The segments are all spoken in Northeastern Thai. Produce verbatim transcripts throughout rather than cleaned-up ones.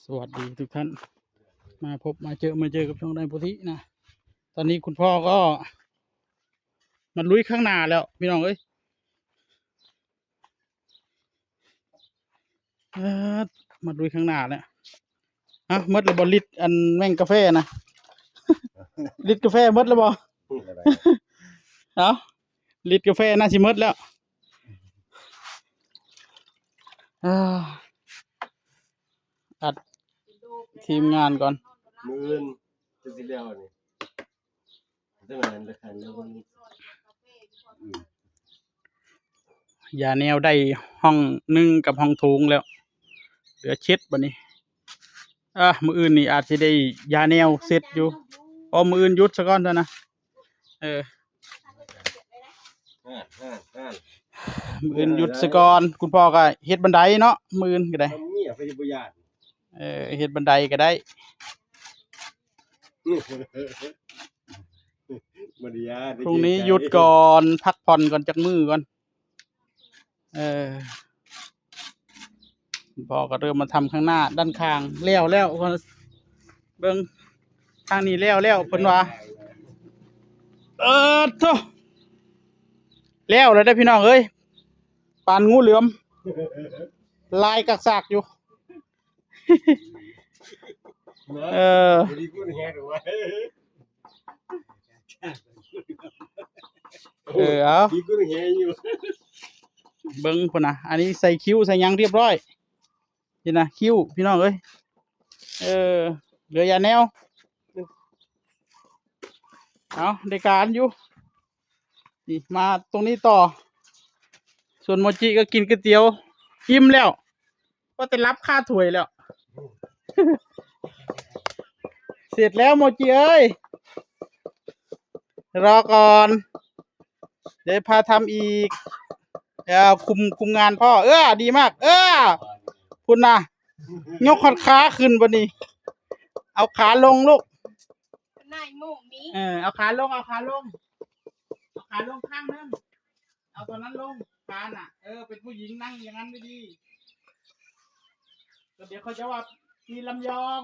สวัสดีทุกท่าน มาพบมาเจอ มาเจอกับช่องนายโพธินะ ตอนนี้คุณพ่อก็มาลุยข้างนาแล้ว พี่น้องเอ้ย เอิ้ด มาลุยข้างนาแล้ว ฮะ หมดแล้วบ่ ลิตรอันแม่งกาแฟนะ ลิตรกาแฟหมดแล้วบ่ เอ้า ลิตรกาแฟน่าสิหมดแล้ว อ่า อัดทีมงานก่อน มื้ออื่นจะสิแล้วนี่ จังนั้นละคันแล้วมัน อืม ยาแนวได้ห้องหนึ่งกับห้องโถงแล้ว เหลือเช็ดบัดนี้ อ่ะ มื้ออื่นนี่อาจสิได้ยาแนวเสร็จอยู่ เพราะมื้ออื่นหยุดซะก่อนซะนะ เออ อ่า อ่า อ่า มื้ออื่นหยุดซะก่อน คุณพ่อก็เฮ็ดบันไดเนาะ มื้ออื่นก็ได้ ทำเมียไปบ่ย่าน เออ เฮ็ดบันไดก็ได้ บ่ได้ย่าน พรุ่งนี้หยุดก่อน พักผ่อนก่อนจักมื้อก่อน เออ พ่อก็เริ่มมาทำข้างหน้าด้านข้าง แล้ว แล้ว เบิ่งทางนี้แล้ว แล้ว เพิ่นว่า เออโธ่ แล้ว แล้วเด้อพี่น้องเอ้ย ปานงูเหลือม ลายกักซากอยู่ เออ บ่ได้พูดแฮงหรอกวะ เออ เอา มีคนแห่อยู่ เบิ่งพุ้นนะ อันนี้ใส่คิ้วใส่หยังเรียบร้อย นี่นะ คิ้ว พี่น้องเอ้ย เออ เหลือยาแนว เอา ได้การอยู่ นี่ มาตรงนี้ต่อ ส่วนโมจิก็กินก๋วยเตี๋ยว อิ่มแล้ว ว่าแต่หลับคาถ้วยแล้ว เสร็จแล้วโมจิเอ้ย รอก่อน เดี๋ยวพาทำอีก เดี๋ยวคุม คุมงานพ่อ เออ ดีมาก เออ พุ้นนะ ยกฮอดขาขึ้นบัดนี้ เอาขาลงลูก นายโมมี เออ เอาขาลง เอาขาลง เอาขาลงข้างหนึ่ง เอาตัวนั้นลง ขาน่ะ เออ เป็นผู้หญิงนั่งอย่างนั้นไม่ดี ก็เดี๋ยวเขาจะว่ามีลำยอง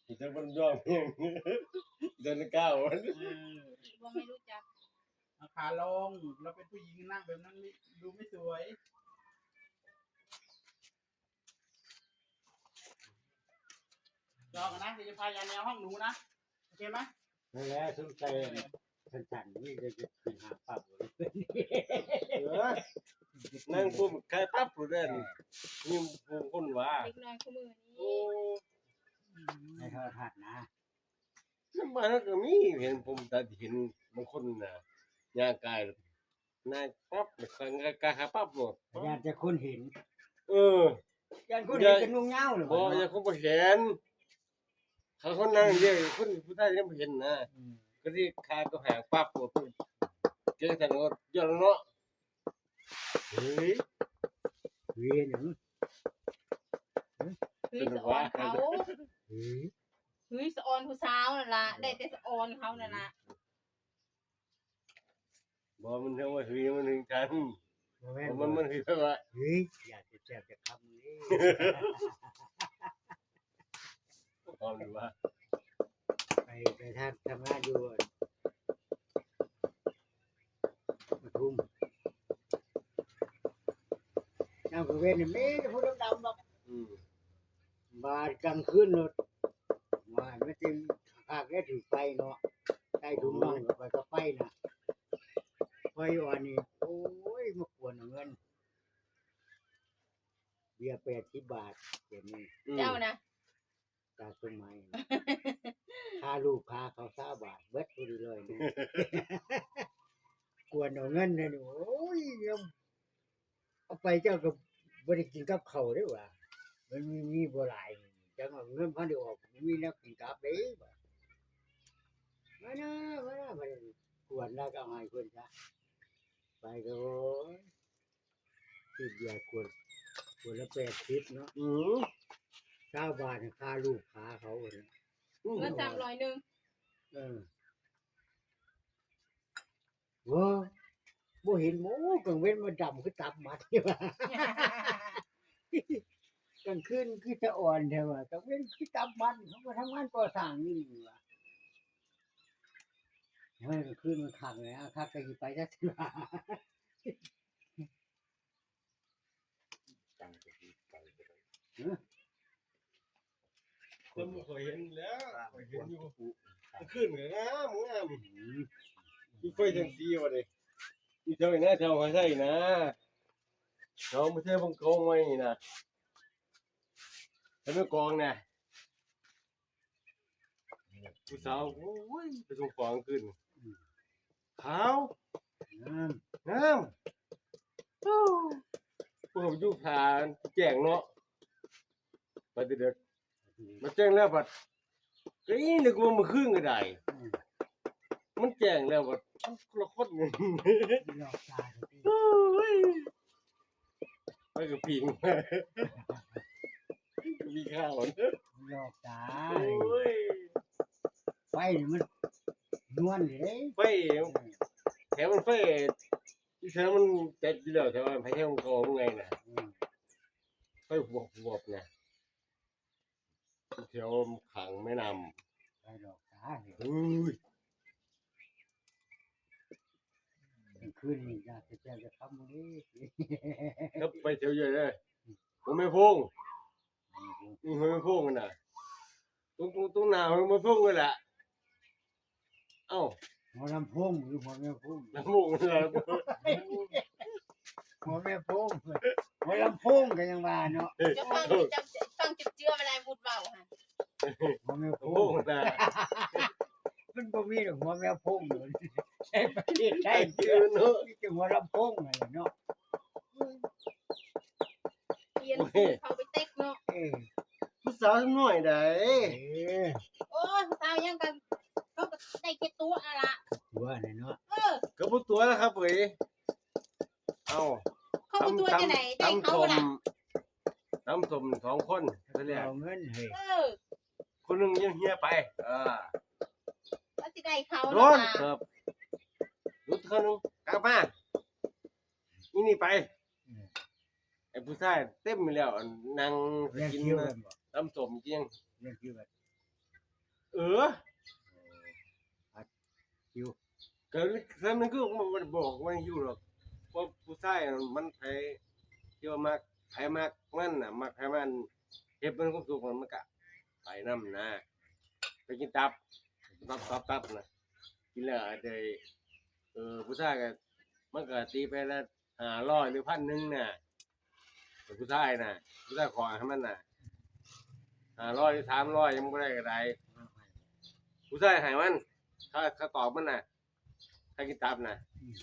มีแต่คนยอมเอง เดินก้าว เออ ว่าไม่รู้จัก เอาขาลง แล้วเป็นผู้หญิงนั่งแบบนั้นไม่ ดูไม่สวย รอกันนะ เดี๋ยวจะพายาแนวห้องหนูนะ โอเคไหม นั่นแหละ สนใจ เออ สั้นๆ นี่จะ จะเป็นหาปรับเลย เออ นั่งปุ๊บ ใครปรับผู้เด่น นี่ผู้คนว่า เด็กน้อยคู่มือนี้ โอ้ ในโทรทัศน์นะ น้ำมันก็มี เห็นผมแต่เห็นบางคนน่ะ ย่างกาย นายปั๊บ ข้อยกะ กะหาปั๊บโลด ย่านแต่คนเห็น เออ ย่านคนเห็น ย่าน เป็นนุ่งยาวหรือ บ่ เปล่า ย่านคนบ่เห็น เขาคนนั่งเดียว คนผู้ชายยังบ่เห็นนะ อืม ก็สิขาก็หาปั๊บโลด เก่งแต่โลด ย้อนเนาะ เฮ้ย เฮ้ยหยัง เฮ้ยสะออนเขา เฮ้ย เฮ้ยสะออนผู้สาวนั่นล่ะ ได้แต่สะออนเขานั่นล่ะ บ่ มันเรียกว่าหือ มันถึงกัน บ่แม่น มัน บ่ มันหือว่า เฮ้ย อยากจะแซ่บจะคำเลย พร้อมหรือว่า ไป ไปทำ ทำงานอยู่ปทุม ยามกลางเว็นนี่มีแต่ผู้ดำๆดอก อืม บาดกลางคืนโลด ว่ามันสิคักแล้วถือไฟเนาะ ใต้ถุนนอนก็ไปก็ไปนะ ไฟอ่อนนี่ โอ้ย มากวนเอาเงิน เบียร์แปดสิบบาท เดี๋ยวนี้ อืม เจ้านะ ตาสมัย ค่าลูกค้าเขาซาวบาท เบิดพอดีเลยนี่ กวนเอาเงินเลยนี่ โอ้ย ยัง เอาไปเจ้าก็บ่ได้กินกับข้าวเด้อหว่า มันมี มีบ่หลาย จังเอาเงินพันเดียวออก มีแนวกินกลับเด้หว่า มานะ มานะ มากวนแล้วก็เอาให้เพิ่นซะ ไปก็ โอ้ย ซื้อเบียร์ขวด ขวดละแปดสิบเนาะ อืม ซาวบาทให้ค่าลูกค้าเขาเพิ่นน่ะ อืม เงินสามร้อยหนึ่ง เออ เว้อ บ่เห็น โอ้ กลางเว็นมาดำคือตับหมานี่หว่า กลางคืนคือจะอ่อนแท้ว่ะ กลางเว็นคือจับมัน เขาก็ทำงานก่อสร้างอยู่นี่ว่ะ เฮ้ย กลางคืนมันคักเลยนะ คักก็สิไปจักเทื่อ ตั้งสติไปเลย เอ้ย ผมก็เห็นแล้ว ข้อยเห็นอยู่ กลางคืนก็งามงาม อืม มีไฟแสงสีว่ะเด้ อยู่แถวไหนนะ แถวหอยไทยนะ แถวไม่ใช่บางกองไว้นี่นะ แถวแม่กลองนะ ผู้สาว โอ้ย ไปส่งของกลางคืน อืม ขาว งาม งาม โอ้ พวกเขาอยู่ผ่านแจ้งเนาะ ไปแต่เด็ก อืม มาแจ้งแล้วบัด ก็อีนึกว่ามื้อคืนก็ได้ อืม มันแจ้งแล้วบัด มันคนละคนไง หลอกตาเถอะพี่ โอ้ย ไปกับปิง มีข้าวเด้อ หลอกตา โอ้ย ไฟนี่มันนวลเลยเด้ ไฟ เออ แถวมันไฟ ที่แถวมันเต็ดอยู่แล้ว แถวมันไฟแถวมันกองไงนะ อืม ไฟหวบหวบนะ แถวขังแม่น้ำ ไปหลอกตาเถอะ อุ้ย กลางคืนนี่อยากจะแจ้งจะทำมื้อนี้ แล้วไปแถวใหญ่เลย หัวแม่พง อืม นี่หัวแม่พงกันน่ะ ตรง ตรง ตรงหน้าหัวแม่พงเลยแหละ เอ้า หัวลำโพงหรือหัวแม่พง ลำโพงนั่นแหละ หัวแม่พง หัวลำโพงก็ยังว่าเนาะ เออ จะฟัง จะฟังจุดเจือเวลาวุดเว้าค่ะ หัวแม่พง ลำโพงน่ะ มันบ่มีดอกหัวแม่พงเลย ในประเทศไทย ไอ้จือเนาะ มีแต่หัวลำโพงนั่นแหละเนาะ เปลี่ยน โอ้ย เขาไปเต็กเนาะ เออ ผู้สาวน้อยใด เออ โอ้ย ผู้สาวยังกัน เขาก็ได้แค่ตัวอะละ ตัวนี่เนาะ เออ ก็บ่ตัวแล้วครับเอ้ย เอ้า เขาบ่ตัวจะไหน ได้เขาล่ะ ตำส้ม ตำส้มสองคน เท่านั้นแหละ เอาเงินให้ เออ คนหนึ่งยังเฮียไป เออ ว่าสิได้เขา โดน ล่ะ ครับ หลุดคนหนึ่ง กลับมา อีนี่ไป อืม ไอ้ผู้ชายเต็มไปแล้ว นั่ง เรียน กิน คิวกันบ่ ตำส้มเจียง เรียนคิวกัน เออ คิว ก็ แล้วมันคือมันบอกว่าอยู่หรอก เพราะผู้ชายมันไผ ที่ว่ามัก ไผมักมันน่ะ มักไผมัน เฮ็ดมันความสุขมัน มันก็ไปนำนะ ไปกินตับ ตับ ตับ ตับนะ กินแล้วได้ เออ ผู้ชายก็ มันก็ตีไปละห้าร้อยหรือพันหนึ่งน่ะ แต่ผู้ชายน่ะ ผู้ชายขอให้มันน่ะ ห้าร้อยหรือสามร้อยยังบ่ได้ก็ได้ ผู้ชายให้มัน ถ้า ถ้าตอบมันน่ะ ถ้ากินตับน่ะ อืม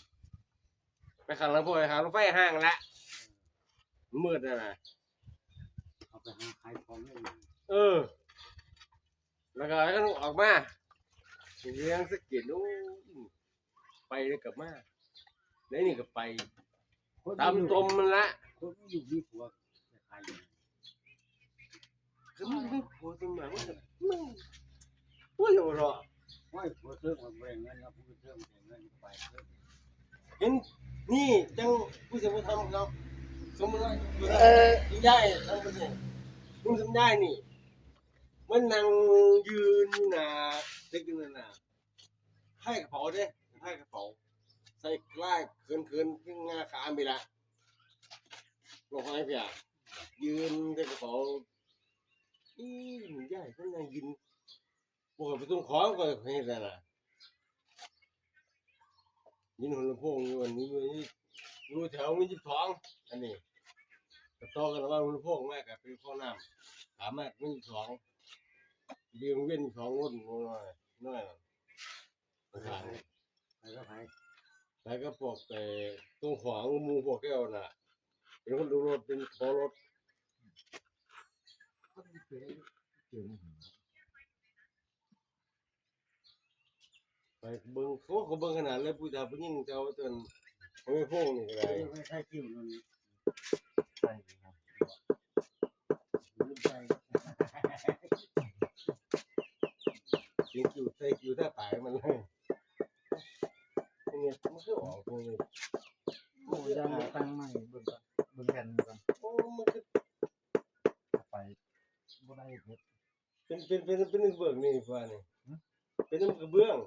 ไปขังลำโพง ไปขังรถไฟห้างละ มืดน่ะนะ เอาไปหาขายของได้อยู่ เออ แล้วก็ให้มันออกมา เลี้ยงสะกิด โอ้ย ไปแล้วกลับมา แล้วนี่ก็ไป คน ตาม อยู่ ตมมันละ คนอยู่มีผัวขายอยู่ คือมันมีผัวตัวใหม่ มันก็ มัน โอ้ย หัวเราะ โอ้ย ผัวเทิงมันบ่ได้เงินเนาะ ผู้เทิงมันได้เงินไปเทิง เห็น นี่จังผู้เสียผู้ทำครับ สมมุติว่า เออ คุณยายทำเป็นไง คุณสมยายนี่ มันนั่งยืนอยู่หน้าตึกนั่นน่ะ ไพ่กระเป๋าเด้ ไพ่กระเป๋า ใส่ลายเขินๆ ขึ้นงาขามไปละ ลงไห้เพีย ยืนใส่กระเป๋า อีหนุ่มใหญ่ก็นั่งยืน ปกติไปส่งของก็เห็นแล้วนะ ยืนหัวลำโพงอยู่ อันนี้อยู่ อยู่แถวมีสิบสอง อันนี้ ก็ต่อกันว่าหัวลำโพงมากกับเป็นห้องน้ำ ถามมากมีสิบสอง เรียงเว้นสองคนน้อย น้อย ไปกับไผ ไปกับพวก เอ่อ ตู้ของหมู่พวกแก้วน่ะ เป็นคนดูรถ เป็นขอรถ ไปเบิ่ง โอ้ เขาเบิ่งขนาดเลย ผู้ชายผู้หญิงจะเอาจน เอาไม่โพงนี่ก็ได้ เออ ไม่ใช่คิวนั่น ใช่ครับ ใส่คิว ใส่คิวถ้าตายมันเลย เนี่ย มันคือออกเลย โอ้ ย่างบ่ตั้งใหม่ เบิ่งก่อน เบิ่งแผ่นก่อน โอ้ มันคือ เป็นเป็นเป็นเป็นเบื้องนี่ว่านี่เป็นน้ำกระเบื้อง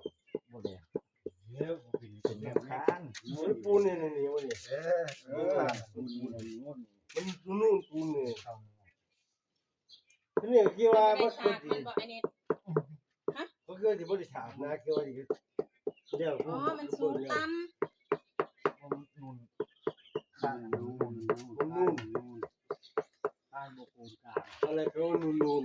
บ่ได้ แล้ว เป็นน้ำค้าง มันปูนนี่นี่นี่วันนี้ เออเออ มันปูนนู่นปูนนี่นี่คิดว่า ไม่ มัน ได้ฉาบมันบอกไอ้นี่ ก็คือที่บริษัทนะคิดว่าเดี๋ยว อ๋อมันสูงต่ มันนุ่นข้างนุ่น มันนุ่น ข้างบ่โกงกลาง อะไรเขานุ่นนุ่น